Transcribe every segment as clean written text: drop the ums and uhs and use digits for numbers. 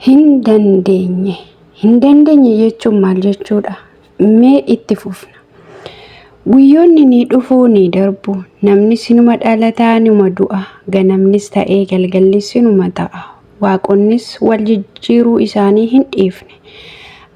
Hin dandeenye. Hin dandeenye jechuun maal jechuudha? Mee itti fufna. Guyyoonni ni dhufuu ni darbu. Namni sinuma dhalataa numa du'a. Ganamnis ta'ee galgalli sinuma ta'a. Waaqonnis wal jijjiiruu isaanii hin dhiifne.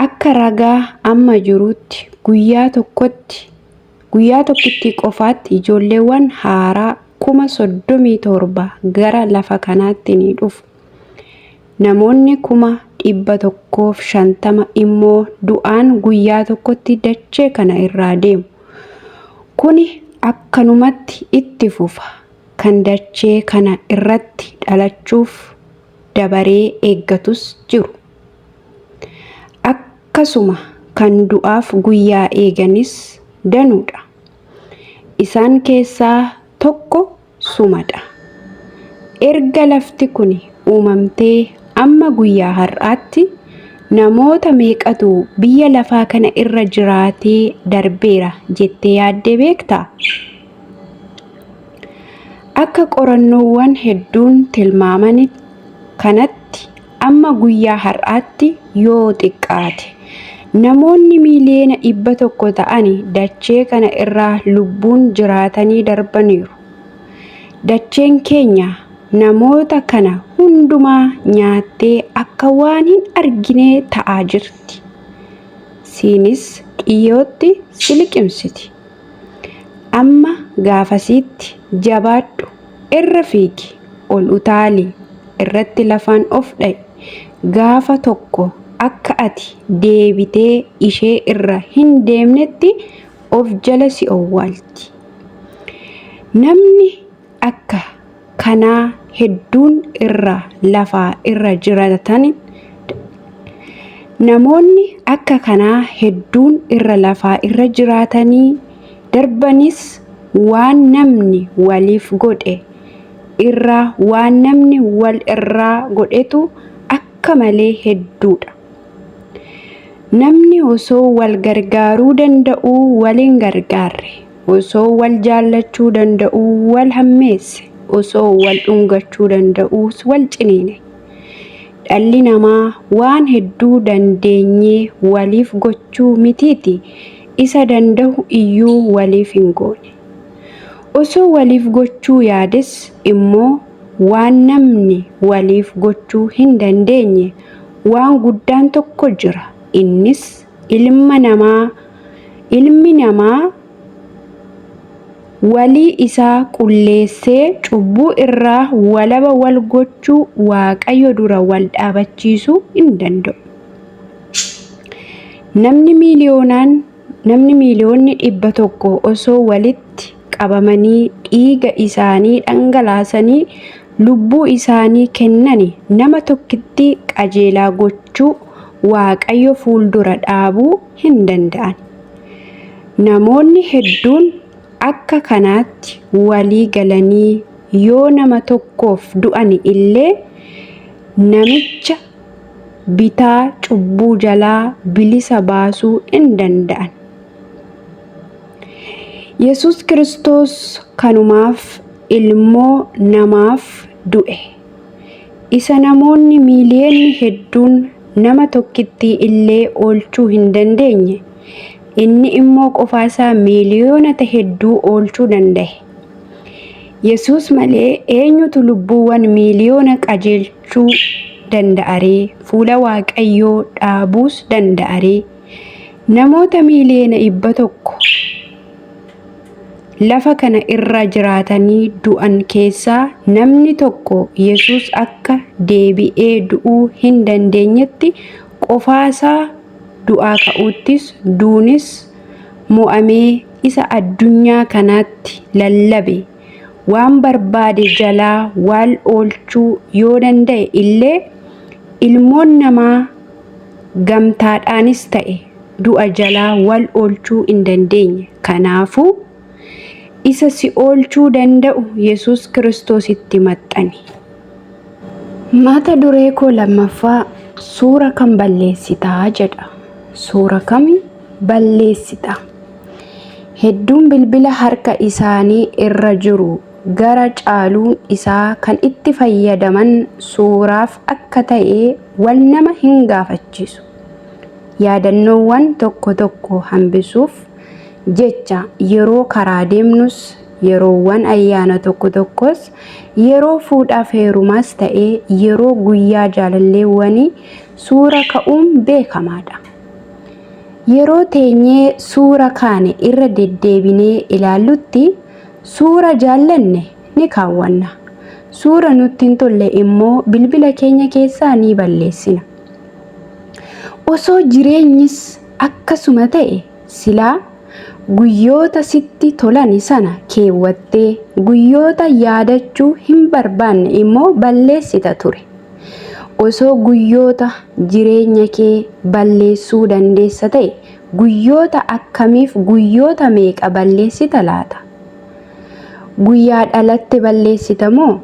Akka ragaa amma jiruutti guyyaa tokkotti guyyaa tokkitti qofaatti ijoolleewwan haaraa 37,000 gara lafa kanaatti ni dhufu. Namoonni 150,000 immoo du'aan guyyaa tokkotti dachee kana irraa deemu. Kuni akkanumatti itti fufa. Kan dachee kana irratti dhalachuuf dabaree eeggatus jiru. Akkasuma kan du'aaf guyyaa eeganis danuudha. Isaan keessaa tokko sumadha. Erga lafti kun uumamtee amma guyyaa har'aatti namoota meeqatu biyya lafaa kana irra jiraatee darbeera jettee yaaddee beektaa? Akka qorannoowwan hedduun tilmaaman kanatti amma guyyaa har'aatti yoo xiqqaate namoonni 100,000,000 ta'an dachee kana irraa lubbuun jiraatanii darbaniiru. Dacheen keenya namoota kana hundumaa nyaattee akka waan hin arginee ta'aa jirti. Siinis dhiyyootti si liqimsiti. Amma gaafasiitti jabaadhu, irra fiigi, ol utaali, irratti lafaan of dha'i. Gaafa tokko akka ati deebitee ishee irra hin deemnetti of jala si owwaalti. Namni akka kanaa hedduun irra lafaa irra jiraatan namoonni akka kanaa hedduun irra lafaa irra jiraatanii darbanis waan namni waliif godhe irraa waan namni wal irraa godhetu akka malee hedduudha. Namni osoo wal gargaaruu danda'uu wal hin gargaarre, osoo wal jaallachuu danda'uu wal hammeesse, osoo wal dhungachuu danda'uus wal ciniine. Dhalli namaa waan hedduu dandeenyee waliif gochuu mitiiti isa danda'u iyyuu waliif hin goone. Osoo waliif gochuu yaades immoo waan namni waliif gochuu hin dandeenye waan guddaan tokko jira. Innis ilma namaa ilmi namaa walii isaa qulleessee cubbuu irraa walaba wal gochuu Waaqayyo dura wal dhaabachiisuu hin danda'u. Namni miiliyoonaan namni 100,000,000 osoo walitti qabamanii dhiiga isaanii dhangalaasanii lubbuu isaanii kennani nama tokkitti qajeelaa gochuu Waaqayyo fuuldura dhaabuu hin danda'an. Namoonni hedduun akka kanaatti walii galanii yoo nama tokkoof du'ani illee namicha bitaa cubbuu jalaa bilisa baasuu hin danda'an. Yesus Kiristoos kanumaaf ilmoo namaaf du'e. Isa namoonni miiliyoonni hedduun nama tokkittii illee oolchuu hin dandeenye, inni immoo qofaasaa miiliyoonota hedduu oolchuu danda'e. Yesus malee eenyutu lubbuuwwan miiliyoona qajeelchuu danda'a ree? Fuula Waaqayyoo dhaabuus danda'a ree? Namoota 100,000,000 lafa kana irra jiraatanii du'an keessaa namni tokko Yesus akka deebi'ee du'uu hin dandeenyetti qofaasaa du'aa ka'uuttis duunis mo'amee isa addunyaa kanaatti lallabe waan barbaade jalaa wal oolchuu yoo danda'e illee ilmoon namaa gamtaadhaanis ta'e du'a jalaa wal oolchuu hin dandeenye. Kanaafuu isa si oolchuu danda'u Yesus Kiristoositti maxxani. Mata duree koo lammaffaa suura kam balleessitaa jedha. Suura kami balleessita? Hedduun bilbila harka isaanii irra jiru. gara caaluun isaa kan itti fayyadaman suuraaf akka ta'e wal nama hin gaafachiisu. Yaadannoowwan tokko tokko hambisuuf jecha yeroo karaa deemnus, yeroowwan ayyaana tokko tokkos, yeroo fuudhaaf heerumaas ta'ee yeroo guyyaa jaalalleewwanii suura ka'uun beekamaadha. Yeroo teenyee suura kaane irra deddeebinee ilaallutti suura jaallanne ni kaawwanna. Suura nutti hin tolle immoo bilbila keenya keessaa ni balleessina. Osoo jireenyis akkasuma ta'e silaa guyyoota sitti tolan sana keewwattee guyyoota yaadachuu hin barbaanne immoo balleessita ture. Osoo guyyoota jireenya kee balleessuu dandeessa ta'e guyyoota akkamiif guyyoota meeqa balleessita laata? Guyyaa dhalatte balleessita moo?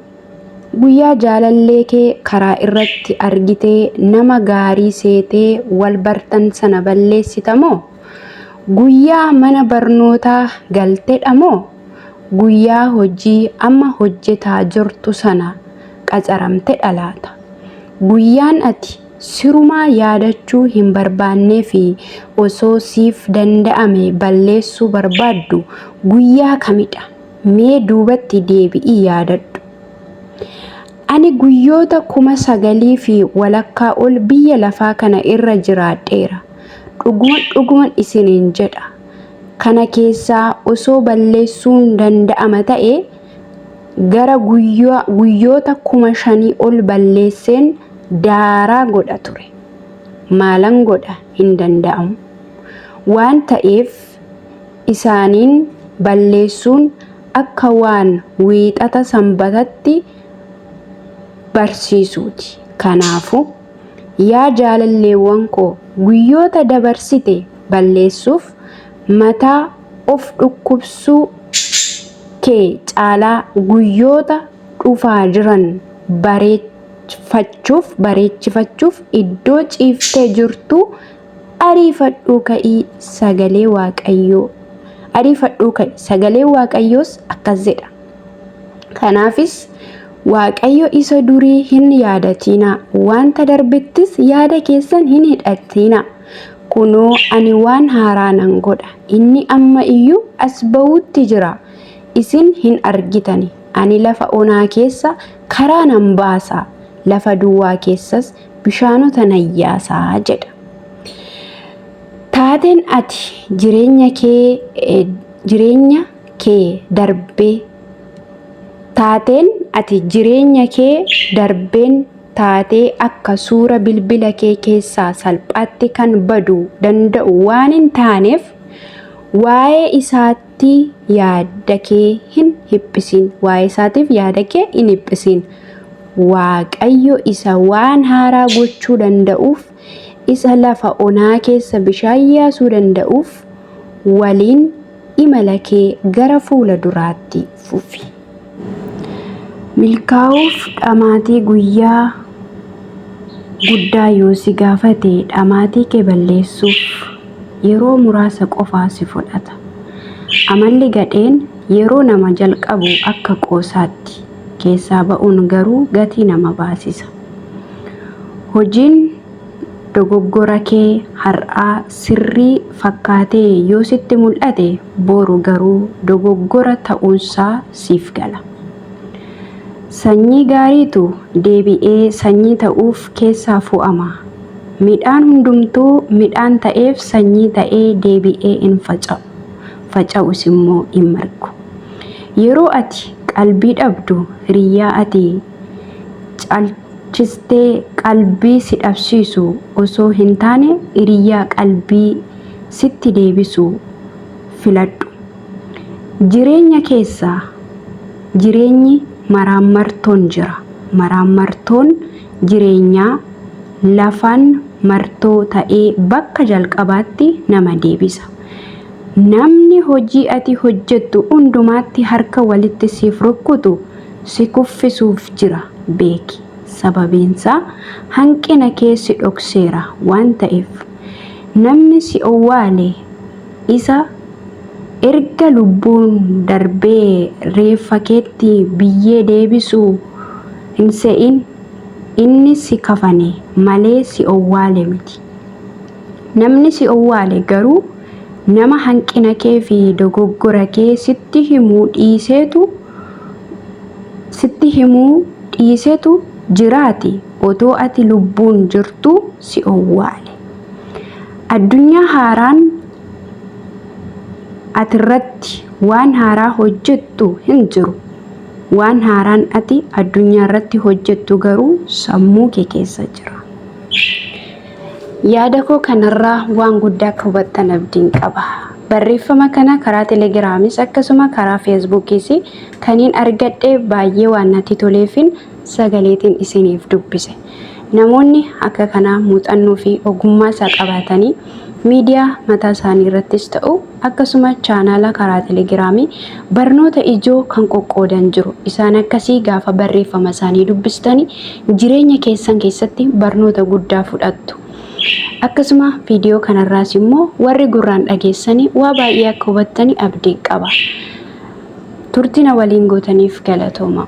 Guyyaa jaalallee kee karaa irratti argitee nama gaarii seetee wal bartan sana balleessita moo? Guyyaa mana barnootaa galtedha moo? Guyyaa hojii amma hojjetaa jirtu sana qacaramtedha laata? Guyyaan ati sirumaa yaadachuu hin barbaannee fi osoo siif danda'ame balleessuu barbaaddu guyyaa kamidha? Mee duubatti deebi'ii yaadadhu. Ani guyyoota 9,500 ol biyya lafaa kana irra jiraadheera. Dhuguman dhuguman isiniin jedha. Kana keessaa osoo balleessuun danda'ama ta'e gara guyyoota 5,000 ol balleesseen daaraa godha ture. Maalan godha hin danda'amu. Waan ta'eef isaaniin balleessuun akka waan wiixata sanbatatti barsiisuuti. Kanaafuu yaa jaalalleewwan koo guyyoota dabarsite balleessuuf mataa of dhukkubsuu kee caalaa guyyoota dhufaa jiran bareechifachuuf iddoo ciiftee jirtu ariifadhuu ka'ii sagalee Waaqayyoo ariifadhuu ka'i sagalee Waaqayyoos akkas jedha. Kanaafis Waaqayyo isa durii hin yaadatinaa, wanta darbettis yaada keessan hin hidhatinaa. Kunoo ani waan haaraa nan godha, inni amma iyyuu as ba'uutti jira, isin hin argitani. Ani lafa onaa keessa karaa nan baasa, lafa duwwaa keessas bishaanota nan yaasaa jedha. Taateen ati jireenya kee darbee taateen ati jireenya kee darbeen taatee akka suura bilbila kee keessaa salphaatti kan baduu danda'u waan hin taaneef waa'ee isaatti yaada kee hin dhiphisin. Waa'ee isaatiif yaada kee hin dhiphisin. Waaqayyo isa waan haaraa gochuu danda'uuf isa lafa onaa keessa bishaan yaasuu danda'uuf waliin imala kee gara fuula duraatti fufi. Milkaa'uuf dhamaatii guyyaa guddaa yoo si gaafate dhamaatii kee balleessuuf yeroo muraasa qofaa si fudhata. Amalli gadheen yeroo nama jalqabu akka qoosaatti keessaa ba'uun garuu gatii nama baasisa. Hojiin dogoggora kee har'aa sirrii fakkaatee yoo sitti mul'ate boru garuu dogoggora ta'uunsaa siif gala. Sanyii gaariitu deebi'ee sanyii ta'uuf keessaa fo'ama. Midhaan hundumtuu midhaan ta'eef sanyii ta'ee deebi'ee hin faca'u. Faca'us immoo hin margu. Yeroo ati qalbii dhabdu hiriyyaa ati caalchistee qalbii si dhabsiisu osoo hin taane hiriyyaa qalbii sitti deebisu filadhu. Jireenya keessa jireenyi maraammartoon jira. Maraammartoon jireenyaa lafaan martoo ta'ee bakka jalqabaatti nama deebisa. Namni hojii ati hojjettu hundumaatti harka walitti siif rukkutu si kuffisuuf jira beeki. Sababiinsaa hanqina kee si dhokseera waan ta'eef. Namni si owwaale isa Erga lubbuun darbee reeffa keetti biyyee deebisu hin se'in. Inni si kafane malee si owwaale miti. Namni si owwaale garuu nama hanqina kee fi dogoggora kee sitti himuu dhiiseetu sitti himuu dhiisetu jiraati otoo ati lubbuun jirtuu si owwaale. Addunyaa haaraan ati irratti waan haaraa hojjettu hin jiru. Waan haaraan ati addunyaa irratti hojjettu garuu sammuu kee keessa jira. Yaada koo kanarraa waan guddaa akka hubattan abdiin qaba. Barreeffama kana karaa Telegiraamis akkasuma karaa Feesbuukiis kaniin argadhe baay'ee waan natti toleefin sagaleetiin isiniif dubbise. Namoonni akka kanaa muuxannoo fi ogummaa isaa qabaatanii miidiyaa mataa isaanii irrattis ta'u akkasuma chaanaala karaa Telegiraamii barnoota ijoo kan qoqqoodan jiru. Isaan akkasii gaafa barreeffama isaanii dubbistanii jireenya keessan keessatti barnoota guddaa fudhattu. Akkasuma viidiyoo kanarraas immoo warri gurraan dhageessanii waa baay'ee akka hubattanii abdiin qaba. Turtina waliin gootaniif galatooma.